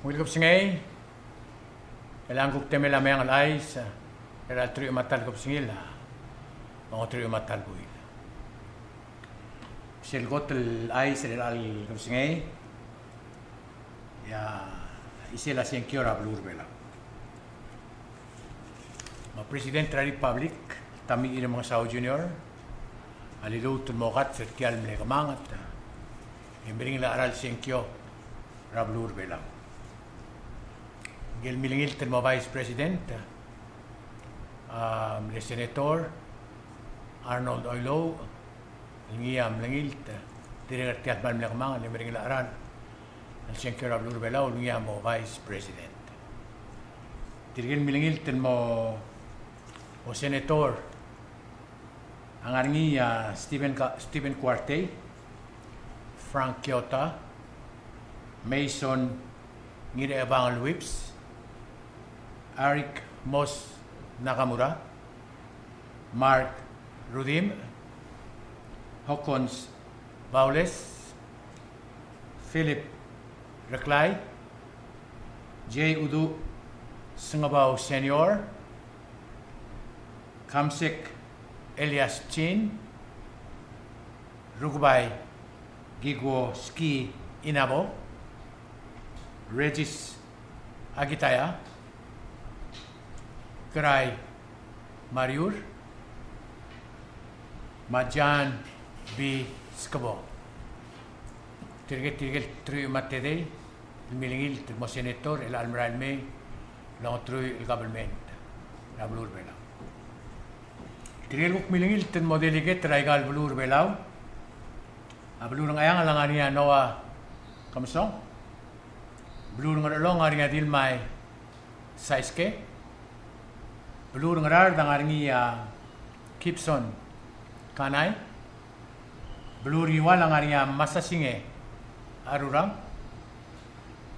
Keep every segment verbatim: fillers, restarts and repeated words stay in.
Ungil kebesengei, e le ng kuk temel a Meang el Chais er a teruich me a ta el kebesengil a ongeteruich me a ta el buil. Sel kot el chais er a kebesengei, e a chisel a sengkio er a beluu er a Belau. Me a President er a Republic, Tommy Remengesau Junior, a liluut el mo kats er tia el mle kemanget e meringel a cheral sengkio er a beluu er a Belau. Ngike el milengilt el mo Vice President, a mle Senator Arnold Oilouch, el ngii a mlengilt, dirrek er tia el kmal mle kemanget e meringel a cheral el sengkio er a beluu er a Belau, el ngii a mo Vice President. Tirke el milengilt el mo, mo Senator, a ngar er ngii a Stephen Ka-, Stephen Kuartei, Frank Kyota, Mason Ngirchebangel Whipps, Eric Moss Nakamura, Mark Rudimch, Hokkons Baules, Philip Reklai, J. Uduch Sengebau Senior, Kamsek Elias Chin, Rukebai Kikuo Ski Inabo, Regis Akitaya, Kerai Mariur, me a John B. Skebong. Tirke, tirke el teruich me a tedei el milengilt el mo senator er chelecha el merael mei el ongeteruich el government er a beluu er a Belau. Tirke el kuk milengilt el mo delegate er aika el beluu er a Belau. A beluu er a Ngcheangel a ngar er ngii a Noah Kemesong. Beluu er a Ngerchelong a ngar er ngii a Dilmai Saiske. Beluu er a Ngaraard a ngar er ngii a Gibson Kanai. Beluu er a Ngiwal a ngar er ngii a Masasinge Arurang.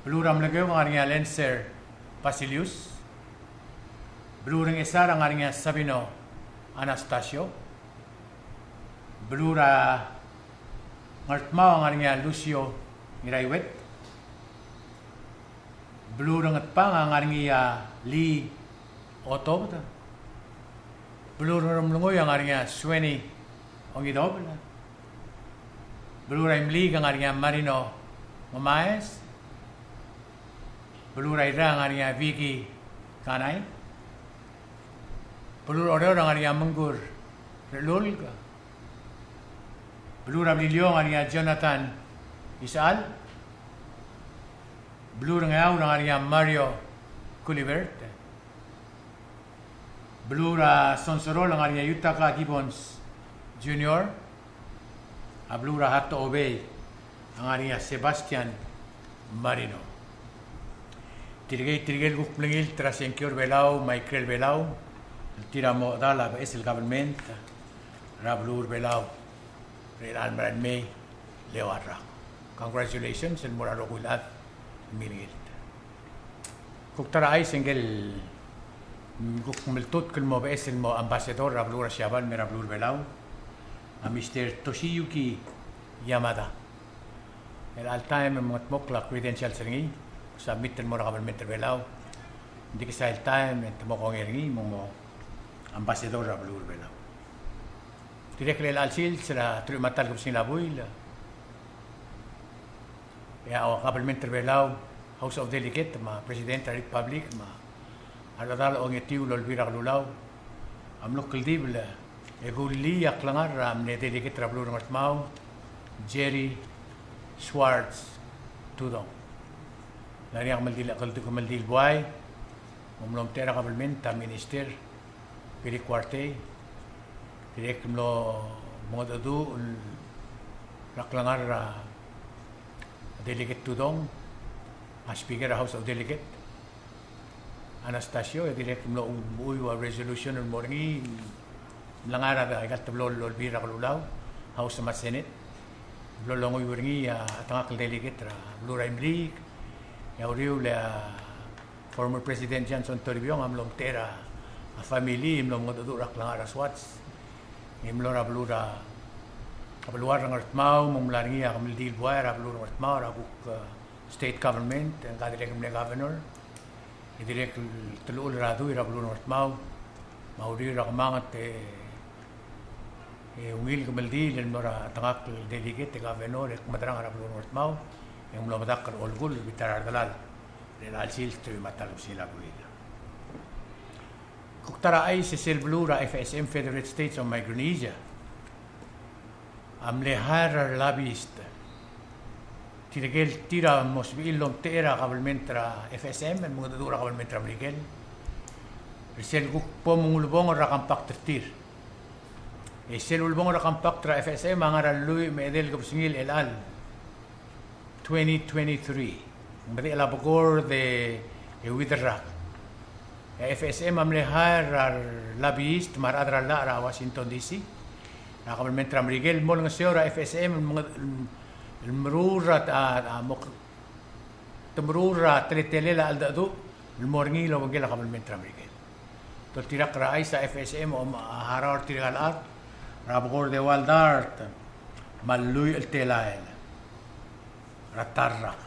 Beluu er a Melekeok a ngar er ngii a Lencer Basilius. Beluu er a Ngchesar a ngar er ngii a Sabino Anastasio. Beluu er a Ngardmau a ngar er ngii a Lucio Ngiraiwet. Beluu er a Ngatpang a ngar er ngii a Lee Otobed. Beluu er a Ngeremlengui a ngar er ngii a Sueni Ongidobel. Beluu er a Imeliik a ngar er ngii a Marino Ngemaes. Beluu er a Irrai a ngar er ngii a Vicky Kanai. Beluu er a Oreor a ngar er ngii a Mengkur Rechelulk. Beluu er a Beliliou a ngar er ngii a Jonathan Isechal. Beluu er a Ngeaur a ngar er ngii a Mario Gulibert. Beluu er a Sonsorol a ngar er ngii a Yutaka Gibbons Junior. A beluu er a Hatohobei a ngar er ngii a Sebastian Marino. Tirkei, tirke el kuk mlengilt er a sengkio er a Belau me a ikrel Belau el tir a mo chedal a beches el government er a beluu er a Belau er chelecha el merael mei el eua el rak. Congratulations el mo er a rokui el chad el milengilt. Kuk ta er a chais e ngike el kuk meltutk el mo beches el mo ambassador er a beluu er a Siabal me er a beluu er a Belau, a Mister Toshiyuki Yamada. Er chelecha el taem e ng mengedmokl a credentials er ngii, submit el mo er a government er a Belau, ng di kesai el taem e te mo kongei er ngii me ng mo ambassador er a beluu er a Belau. Dirrek el chelecha el sils er a teruich me a ta el kebesengil a buil, e a government er a Belau, House of Delegate, me a President er a Republic, me a rechedal a ongetiu el Olbiil er a Kelulau a mlo kldibel e kullii a klengar er a mle delegate er a beluu er a Ngardmau, Jerry Schwartz Tudong. Ng ngar er ngii a kemeldiil, kemeldiil el buai, me ng mlo omtechei er a government a Minister Billy Kuartei, dirrek el mlo mengedecheduch er a klengar er a Delegate Tudong, a Speaker er a House of Delegate Anastasio, e dirrek el mlo menguiu a resolution el mo er ngii el mlengai er aika el teblo el Olbiil er a Kelulau, House me a Senate, el mlo longuiu er ngii a chetengakl el delegate er a beluu er a Imeliik, e a uriul e a former President Johnson Toribiong a mlo omtechei er a family, e mlo mengedecheduch er a klengar er a Schwartz. E mlo er a beluu er a, a beluar er a Ngardmau, me ng mla er ngii a kemeldiil el buai er a beluu er a Ngardmau er a kuk, eh, state government, e ngka dirrek el mle governor, e dirrek el teluchul er a dui er a beluu er a Ngardmau, me a uriul er a kemanget e, e ungil kemeldiil el mlo er a chetengakl el delegate e governor e kmedrang er a beluu er a Ngardmau, e ng mlo medakl er a olkull el bita er a redelal er chelecha el sils, teruich me a ta el kebesengil a buil. Kuk ta er a chais e sel beluu er a F S M, Federated States of Micronesia, a mle hire er a re lobbyist. Tirke el tir a mo sebechir el omtechei er a kabelment er a F S M, el mengedecheduch er a kabelment er a Merikel, er sel kuk bo mengulebongel er a compact er tir. E sel ulebongel er a compact er a F S M a ngar er a lluich me a edei el kebesengil er chelecha el twenty twenty-three. Ng medechel a bekord e, e uid el rak. E a F S M a mle hire er a re lobbyist me a rechad er a llach er a Washington D C, er a kabelment er a Merikel, el mo olengeseu er a F S M el menge-, el meruul er a, a, a, mo-, te meruul er a teletelel a cheldecheduch el mo er ngii el obengkel a kabelment er a Merikel. Doltirakl er a chais a F S M a om-, a harau er tirka el chad er a bekord e ua el dart me a lluich el telael er a ta el rak.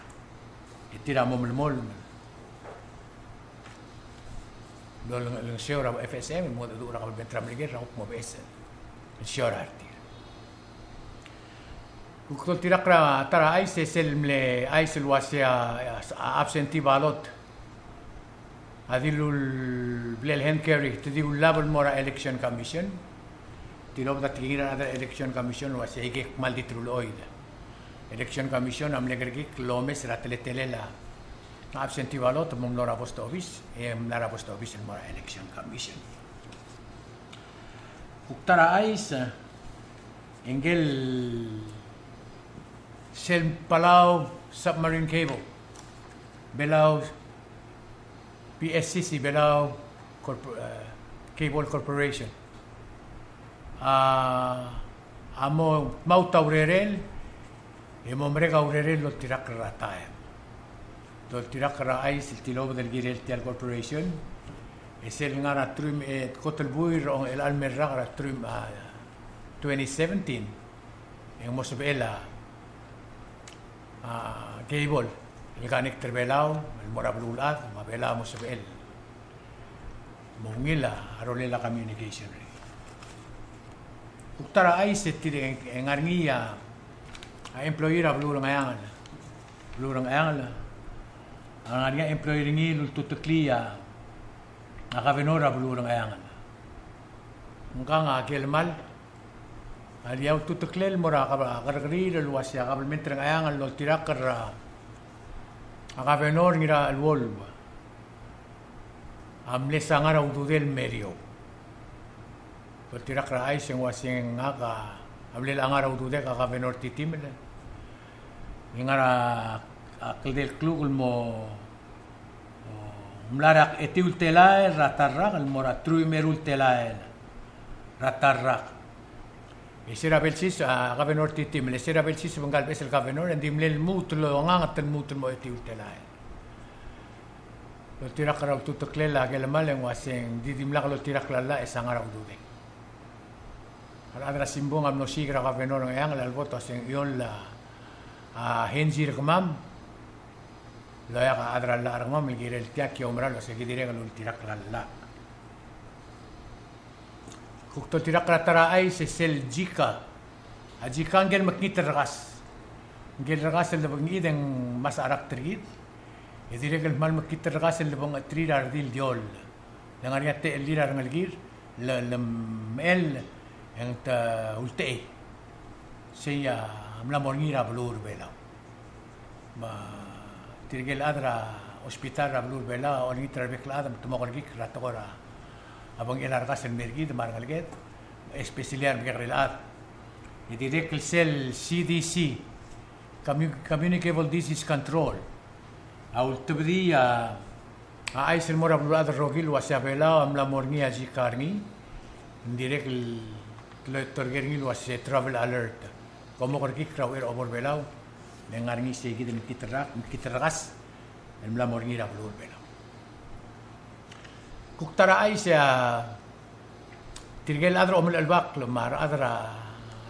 E tir a mo melemolem el olengeseu er a F S M el mengedecheduch er a kabelment er a Merikel er a kuk mo beches el show er tir. Kuk doltirakl er a ta er a chais e sel mle chais el uasei a, a absentee ballot a dilu el blal hand carry, te di ulab el mo er a Election Commission. Tilobed a tekingir a rechad er a Election Commission el uasei aike el kmal di terulechoid. Election Commission a mle kerekikl el omes er a teletelel a absentee ballot el mo mlo er a post office, e mla er a post office el mo er a Election Commission. Kuk ta er a chais, e ngike el sel Palau Submarine Cable, Belau P S C C, Belau Corp-, eh, Cable Corporation. A, a mo, mo ta urerel, e mo merek a urerel el oltirakl er a taem. Doltirakl er a chais el tilobed el kirel tia el corporation, e sel ngar er a teruich me a, e, kot el buil er a ongelecha el me el rak er a teruich me a, twenty seventeen, e ng mo sebechel a, a, cable el connect er a Belau el mo er a beluulechad, me a Belau a mo sebechel mo ungil a rolel a communication er ngii. Kuk ta er a chais e tir e ng-, e ng ngar er ngii a, a employee er a beluu er a Ngcheangel. Beluu er a Ngcheangel. A ngar er ngii a employee er ngii el ultuteklii a, a governor er a beluu er a Ngcheangel. Ngkang a Kelemall a diak ultuteklel el mo er a kab-, a kerrekeriil el uasei a kabelment er a Ngcheangel el oltirakl er a, a governor er ngii er a Ngirawal a mle sa ngar er a ududel el me er eou. Doltirakl er a chais e ng uasei ngak a mle ngar er a ududek a governor Titiml el ngar er a, a kldei el kluk el mo, o, mla er a etiu el telael er a ta el rak el mo er a teruich me a eru el telael er a ta el rak. E se er a blsiseb, a, governor Titiml, e se er a blsiseb e ngka el beches el governor e ng di mle lmuut el onganget el lmuut el mo etiu el telael. Loltirakl er a ultuteklel a Kelemall e ng uasei ng di dimlak loltirakl a llach e sa ngar er a ududek. A rechad er a simbung a mlo osiik er a governor er a Ngcheangel el bo el uasei ng chioll a, a, henzi er kemam el oeak a chad er a llach er kemam el kirel tia, ki oumera el uasei ki dirrek el ultirakl a llach. Kuk doltirakl er a ta er a chais e sel JICA. A JICA ngike el mekngit el rekas. Ngike el rekas el debengchid e ng mesa cherakt er kid. E dirrek el kmal mekngit el rekas el debengcheterir a redil el dioll. Le ngar er ngii a techellir a rengelekir el, el mechell e ng te ultechei. Sei a mla mo er ngii er a beluu er a Belau. Me tirke el chad er a hospital er a beluu er a Belau a olengit er a rebek el chad me te mo kerekikl er a tekoi er a bengchel a rekas el mei er kid me a rengeleked, especially a remekekerei el chad. E dirrek el sel CDC, Commu-, Communicable Disease Control, a ultebedii a a chais el mo er a beluulechad el rokir el uasei a Belau a mla mo er ngii a JICA er ngii, ng dirrek el, el torker ngii el uasei travel alert. Kom mo kerekikl er a uchei er a obo er a Belau, me ng ngar er ngii sei kid el mekngit el rak, mekngit el rekas el mla mo er ngii er a beluu er a Belau. Kuk ta er a chais e a tirke el chad er a omelechelbakl me a rechad er a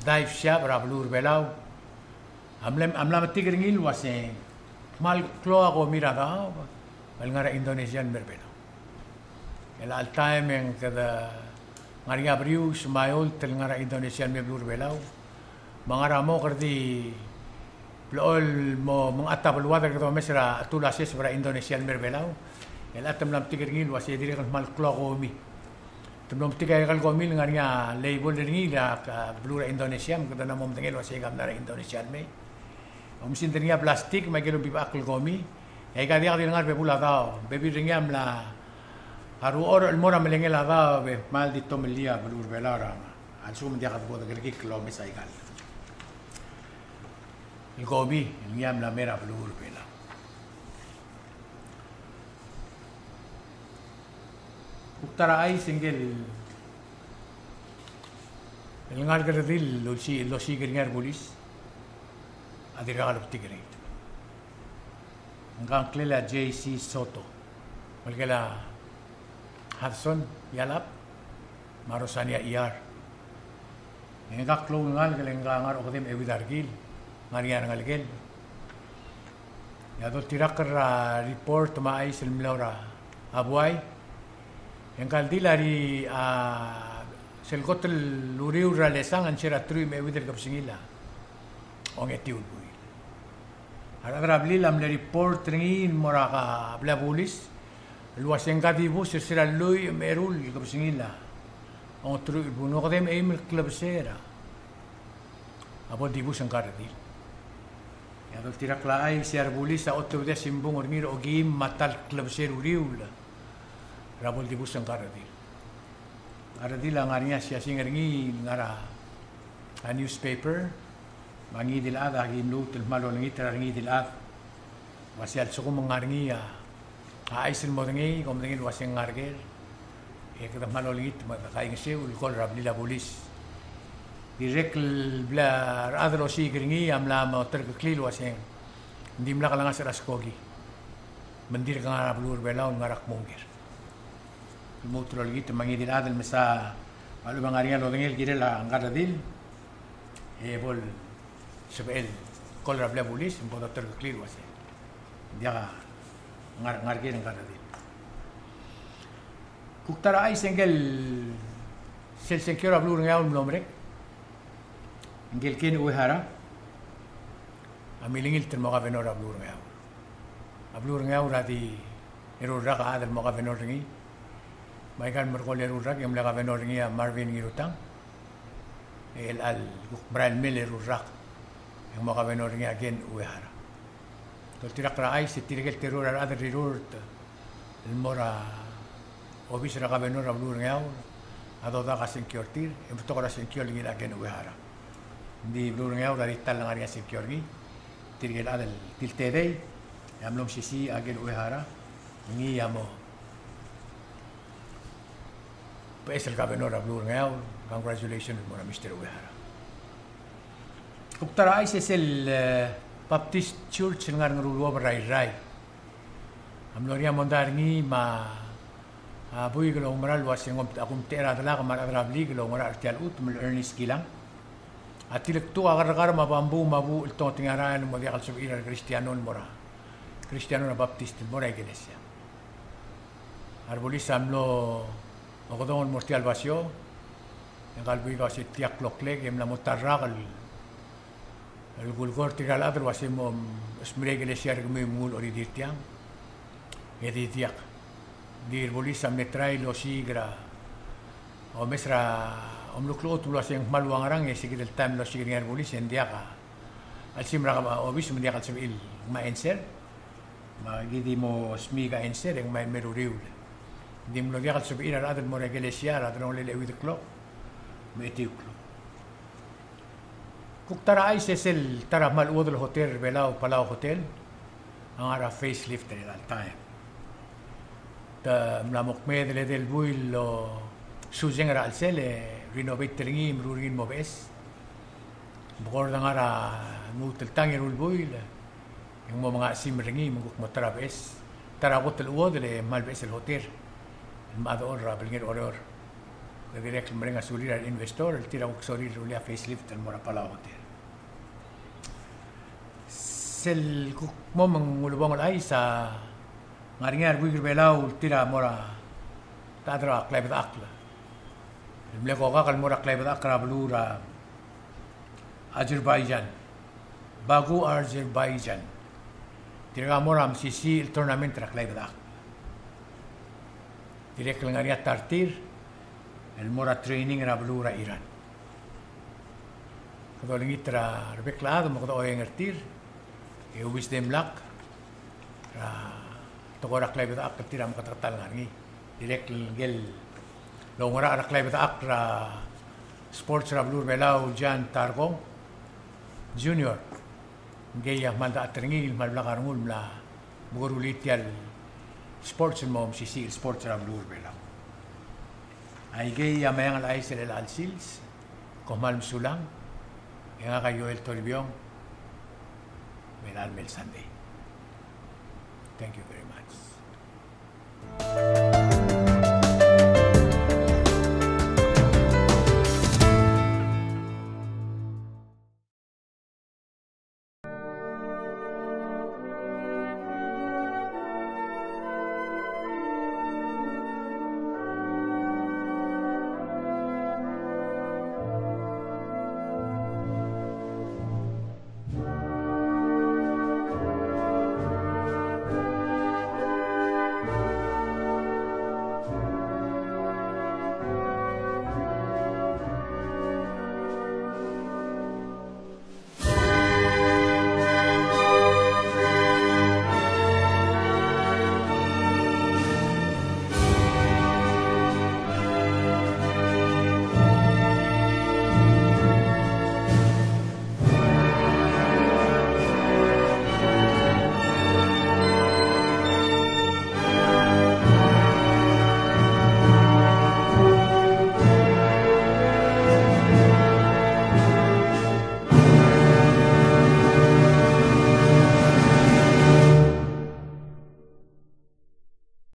dive shop er a beluu er a Belau a mla, a mla metik er ngii el uasei kmal klou a komi er a daob el ngar er a Indonesia el mei er a Belau. Chelecha el taem e ng kede ngar er ngii a brius me a eolt el ngar er a Indonesia el mei er a beluu er a Belau. Me a ngar er a mong e kede di blechoel el mo mengat a beluad el kede omes er a chetul a seseb er a Indonesia el mei er a Belau. Chelecha te mla metik er ngii el uase dirrek el kmal klou a komi. Te mlo metik aika el komi el ngar er ngii a label er ngii el a beluu er a Indonesia, me kede mla mo medengei el uase aika a mla er a Indonesia el mei. Oumesingd er ngii a plastik me aike el obibechakl el komi. E aika a diak di le ngar er a bebul a daob, bebil er ngii a mla, a ruchorech el mo er a melengel a daob e kmal di tomellii a beluu er a Belau er a, a lsekum ng diak de bo dekerekikl el omes aika el komi el ngii a mla mei er a beluu er a Belau. Kuk ta er a chais e ngike el ngar er a redil el osiik, el osiik er ngii a rebulis a dirkak el betik er ngii. Ngka a ngklel a J C Soto, ngelekel a Hudson Yalap me a Rosania Iyar. E ngka a klou el ngalek e le ngka a ngar er a okedei me a euid a rekil, ngar er ngii a rengelekel. E a doltirakl er a report me a chais el mlo er a buai, e ngka el dil a di, a, sel kot el uriul er a lesang a ng se er a teruich me a euid el kebesengil a ongetiu el buil. A rechad er a blil a mle report er ngii el mo er a blil a bulis el uase ngka a dibus er se er a lluich me a eru el kebesengil a ongeteruich el buil, ng okedei me a eim el klebesei er a bo el dibus ngka el redil. E a doltirakl a chais e a rebulis a otobed a simbung er ngii er a okeim me a ta el klebesei er a uriul er a bo el dibus ngka el redil. A redil a ngar er ngii a siasing er ngii el ngar er a newspaper, me a ngii di el chad a ki mluut el kmal olengit er a ngii di el chad. Uase a lsekum ng ngar er ngii a chais el modengei, kom medengei el uase ng ngar er ker, e kede kmal olengit me kede kaingeseu el call er a blil a bulis. Dirrek el blil a rechad el osiik er ngii a mla mo terkeklii el uase ng dimlak lengasech er a skoki me ng dirk ngar er a beluu er a Belau el ngar er a kmo ng ker. Lmuut el olengit me a ngii di el chad el mesa me a lechub e ng ngar er ngii a lodengei el kirel a ngka el redil, e bo el sebechel call er a blil a bulis me bo doterkeklii el uase ng diak a ngar, ngar er ker ngka el redil. Kuk ta er a chais e ngike el sel sengkio er a beluu er a Ngeaur el mlo merek, ngike el Ken Uehara a milengilt el mo kabenor er a beluu er a Ngeaur. A beluu er a Ngeaur a di eru el rak a chad el mo kabenor er ngii. Me aika el merekong el eru el rak e ng mle kabenor er ngii a Marvin Ngirutang. E chelecha el kuk merael mei el eru el rak e ng mo kabenor er ngii a Ken Uehara. Doltirakl er a chais e tirke el teru er a rechad el rirurt el mo er a obis er a kabenor er a beluu er a Ngeaur a dodak a sengkio er tir, e ng betok er a sengkio el ngilai a Ken Uehara. Ng di beluu er a Ngeaur a di ta el ngar er ngii a sengkio er ngii. Tirke el chad el tiltedei e a mlo mesisiich a Ken Uehara, ngii a mo beches el kabenor er a beluu er a Ngeaur. Congratulations el mo er a Mister Uehara. Kuk ta er a chais e sel, eh, Baptist Church el ngar er a Ngeruluobel er a Irrai a mlo er ngii a mondai er ngii me a, a, buik el oumera el uase ng, a kumtechei er a delak me a rechad er a blik el oungerachel er tia el chutem el Ernest Kilang a tilektuk a kerrekar me a bambuu me a buuch el tongetengii a rael el mo diak el sebechir a re Kristiano el mo er a, Kristiano er a Baptist el mo er a ikelesia. A rebulis a mlo okedong el mo er tia el basio, e ngka el buik a uase tia el kloklek e mla mo ta el rak el, el kulekoi er tirka el chad el uase mo, mm, smeriar a ikelesia er kemiu me ng ulechoridir tiang. E di diak. Di rebulis a mle try el osiik er a, omes er a, omluk el chutem el uase ng kmal ua ngerang, e se kid el taem el osiik er ngii a rebulis e ng diak a, a lsim er a obis me ng diak el sebechir el ngmai a answer. Me aki di mo smiik a answer e ng ngmai el mei er a uriul. Ng di mlo diak el sebechir a rechad el mo er a ikelesia er a delongelel a euid el klok me a etiu el klok. Kuk ta er a chais e sel ta er a kmal chuodel el hotel er a Belau, Palau Hotel, a ngar er a facelift er chelecha el taem. Te mla mo kmeed el edei el buil el osuseng er a chelsel e renovate er ngii, meruul er ngii el mo beches. Bekord a ngar er a lmuut el tang e eru el buil e ng mo mengasim er ngii me ng kuk mo ta er a beches. Ta er a kot el chuodel e kmal beches el hotel el mla dechor er a belngel a Oreor. Kede dirrek el mereng a sulir a re investor el tir a kuk sorir el rullii a facelift el mo er a Palau Hotel. Sel kuk mo me ng ulebongel el chais a ngar er ngii a rebuik er a Belau el tir a mo er a, ta er a klaibedechakl. El mle kokak el mo er a klaibedechakl er a beluu er a Azerbaijan. Baku, Azerbaijan. Tirka a mo er a mesisiich el tournament er a klaibedechakl. Dirrek el ngar er ngii a ta er tir el mo er a training er a beluu er a Iran. Kede olengit er a rebek el chad me kede oeng er tir, e wisdom luck er a tekoi er a klaibedechakl el tir a meketeketang el ngar er ngii. Dirrek el ngike el oungerachel er a klaibedechakl er a sports er a beluu er a Belau, Jan Tarkong Junior. Ngikei a kmal dechetat er ngii el kmal blak a rengul el mla mekerulii tia el sports el mo mesisiich el sports er a beluu er a Belau. Aikei a Meang el Chais er chelecha el sils, kom kmal mesulang, e ngak a Joel Toribiong, me er a mei el Sunday. Thank you very much.